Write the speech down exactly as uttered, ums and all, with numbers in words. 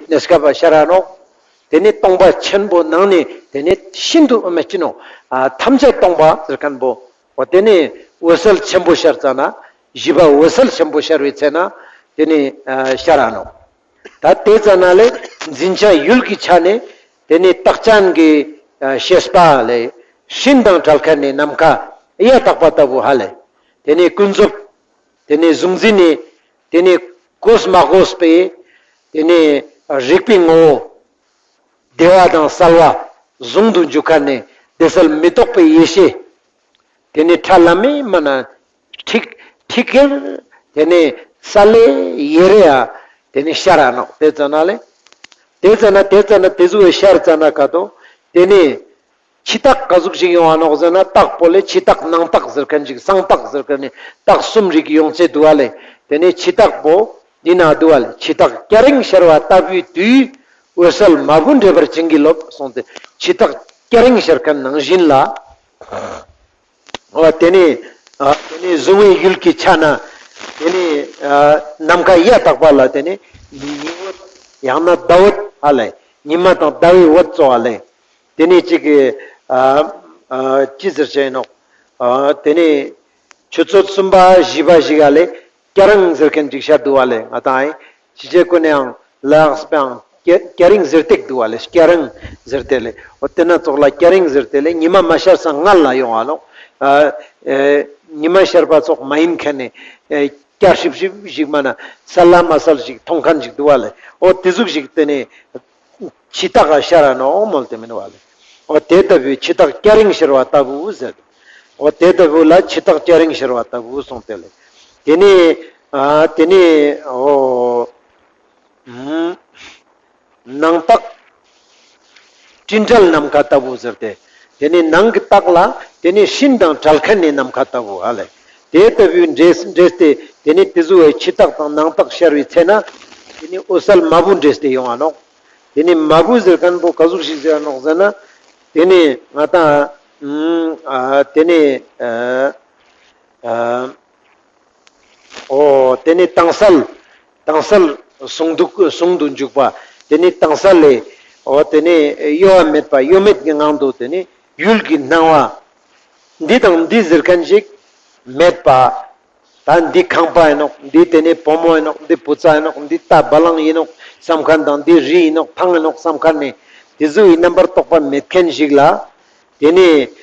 གནས་སྐབས་ཤར་ར་ནོག། དེ་ནས་སྟོང་པ་ཆེན་པོ་ནང་ནས་དེ་ནས་ཤིན་ཏུ་མ་ཅི་ནོ། ཨ་ཐམས་ཅད་སྟོང་པ་ཟེར་མཁན་པོ། འོ་དེ་ནས་འོད་གསལ་ཆེན་པོ་ཤར་ཙ་ན། བཞི་པ་འོད་གསལ་ཆེན་པོ་ཤར་བའི་ཚེ་ན་དེ་ནས་ཨ་ཤར་ར་ནོག། ད་དེ་ཙ་ན་ལས་འཛིན་ཆ་ཡུལ་གྱི་ཆ་ནས་དེ་ནས་རྟགས་ཅན་གྱི་ཨ་ཤེས་པ་ལས་སྤྲིན་དང་བྲལ་མཁན་ནས་ནམ་མཁའ་གཡའ་དག་པ་ལྟ་བུ་ཧ་ལས། དེ་ནས་ཀུན་རྫོབ། དེ་ནས་གཟུང་འཛིན་ནས། དེ་ནས་གོས་མ་གོས་པའི། དེ་ནས་རིག་པའི་ངོ་བོ། བདེ་བ་དང་གསལ་བ་ཟུང་དུ་འཇུག་མཁན་ནས་བདེ་གསལ་མི་རྟོག་པའི་ཡེ་ཤེས། དེ་ནས་ཁྲ་ལམ་མེ་མ་ན་ཁྲིག་ཁྲིག་གེར། དེ་ནས་ས་ལེ་ཡེ་རེ་ཡ། དེ་ནས་ཤར་ར་ནོག། དེ་ཙ་ན་ལས། དེ་ཙ་ན་དེ་ཙ་ན་དེ་ཟུག་བའི་ཤར་ཙ་ན་ཀ་ཏོ། དེ་ནས། ཕྱི་རྟགས་ག་ཟུག་ཞིག་ཡོང་བ་ནོག་ཟེར་ན། རྟགས་པོ་ལས་ཕྱི་རྟགས་ནང་རྟགས་ཟེར་མཁན་ཅིག། གསང་རྟགས་ཟེར་མཁན་ནི་རྟགས་གསུམ་རིགས་ཡོང་ཚེ་འདུག་བ་ལས། དེ་ནས་ཕྱི་རྟགས་པོ་འདི་ན་འདུག་བ་ལས། ཕྱི་རྟགས་སྐྱ་རེངས་ཤར་བ་ལྟ་བུའི་དུས། འོད་གསལ་མ་བུ་འདྲེས་པར་བྱིན་གྱིས་རློབས་གསུངས་ཏེ། ཕྱི་རྟགས་སྐྱ་རེངས་ཤར་མཁན་ནང་བཞིན་ལ། འོ་དེ་ནས་ཨ་དེ་ནས་གཟུང་བའི་ཡུལ་གྱི་ཆ་ན། དེ་ནས་ཨ་ནམ་མཁའ་གཡའ་དག་པ་ལ་དེ་ནས་ཉི་འོད། ཡང་ན་ཟླ་འོད་ཧ་ལས། ཉི་མ་དང་ཟླ་བའི་འོད་གཙོ་བ་ལས། དེ་ནས་གཅིག་གི་ཨ་ཨ་ཅི་ཟེར་བྱས་ནོག། ཨ་དེ་ནས་ཆུ་ཚོད་གསུམ་པ་བཞི་པ་ཞིག་ག་ལས་སྐྱ་རེངས་ཟེར་མཁན་ཅིག་ཤར་འདུག་བ་ལས། ང་དང་ཨེ་ཕྱི་རྒྱལ་ཀུན་ནའང་ལའང་སྤེའང་སྐྱ་སྐྱ་རེངས་ཟེར་སྟེགས་འདུག་བ་ལས། སྐྱ་རེངས་ཟེར་ཏེ་ལས། འོ་དེ་ན་ཙོགས་ལ་སྐྱ་རེངས་ཟེར་ཏེ་ལས་ཉི་མ་མ་ཤར་སང་སྔ་ལ་ཡོང་བ་ལོ། ཨ་ཨེ་ཉི་མ་ཤར་པ་ཙོགས་མ་ཡིན་མཁན་ནས་ཨེ་སྐྱ་ཧྲིབ་ཧྲིབ་ཞིག་མ་ན་གསལ་ལ་མ་གསལ་ཞིག་མཐོང་མཁན་ཞིག་འདུག་བ་ལས། འོ་དེ་ཟུག་ཞིག་དེ་ནས། ཕྱི་རྟགས་ཤར་ར་ནོག་མོལ་ཏེ་མིན་བ་ལས། འོ་དེ་ལྟ་བུའི་ཕྱི་རྟགས་སྐྱ་རེངས་ཤར་བ་ལྟ་བུ་ཟེར། འོ་དེ་ལྟ་བུ་ལ་ཕྱི་རྟགས་སྐྱ་རེངས་ཤར་བ་ལྟ་བུ་གསུངས་ཏེ་ལས། དེ་ནས་ཨ་དེ་ནས་འོ་ཨུམ་ནང་རྟགས་སྤྲིན་བྲལ་ནམ་མཁའ་ལྟ་བུ་ཟེར་ཏེ། དེ་ནས་ནང་གི་རྟགས་ལ་དེ་ནས་སྤྲིན་དང་བྲལ་མཁན་ནས་ནམ་མཁའ་ལྟ་བུ་ཧ་ལས། དེ་ལྟ་བུའི་འདྲེས་འདྲེས་ཏེ། དེ་ནས་དེ་ཟུག་བའི་ཕྱི་རྟགས་དང་ནང་རྟགས་ཤར་བའི་ཚེ་ན། དེ་ནས་འོད་གསལ་མ་བུ་འདྲེས་ཏེ་ཡོང་བ་ནོག། དེ་ནས་མ་བུ་ཟེར་མཁན་པོ་ག་ཟུག་ཞིག་ཟེར་ནོག་ཟེར་ན། དེ་ནས་ང་དང་ཨ་དེ་ནས་ཨ་ཨ་འོ་དེ་ནས་དྭངས་གསལ། དྭངས་གསལ་ཟུང་དུ་ཟུང་དུ་འཇུག་པ། དེ་ནས་དྭངས་གསལ་ལས། འོ་དེ་ནས་གཡོ་བ་མེད་པ། གཡོ་མེད་ཀྱི་ངང་དུ་དེ་ནས་ཡུལ་གྱི་སྣང་བ། འདི་དང་འདི་ཟེར་མཁན་ཞིག་མེད་པ། ད་འདི་ཁང་པ་ཡིན་ནོག། འདི་དེ་ནས་བུ་མོ་ཡིན་ནོག། འདི་བུ་ཚ་ཡིན་ནོག། འདི་རྟ་བ་ལང་ཡིན་ནོག་བསམ་མཁན་དང་། འདི་རི་ཡིན་ནོག། ཐང་ཡིན་ནོག་བསམ་མཁན་ནས། དེ་ཚོ་ཡི་རྣམ་པར་རྟོག་པ་མེད་མཁན་ཞིག་ལ། དེ་ནས་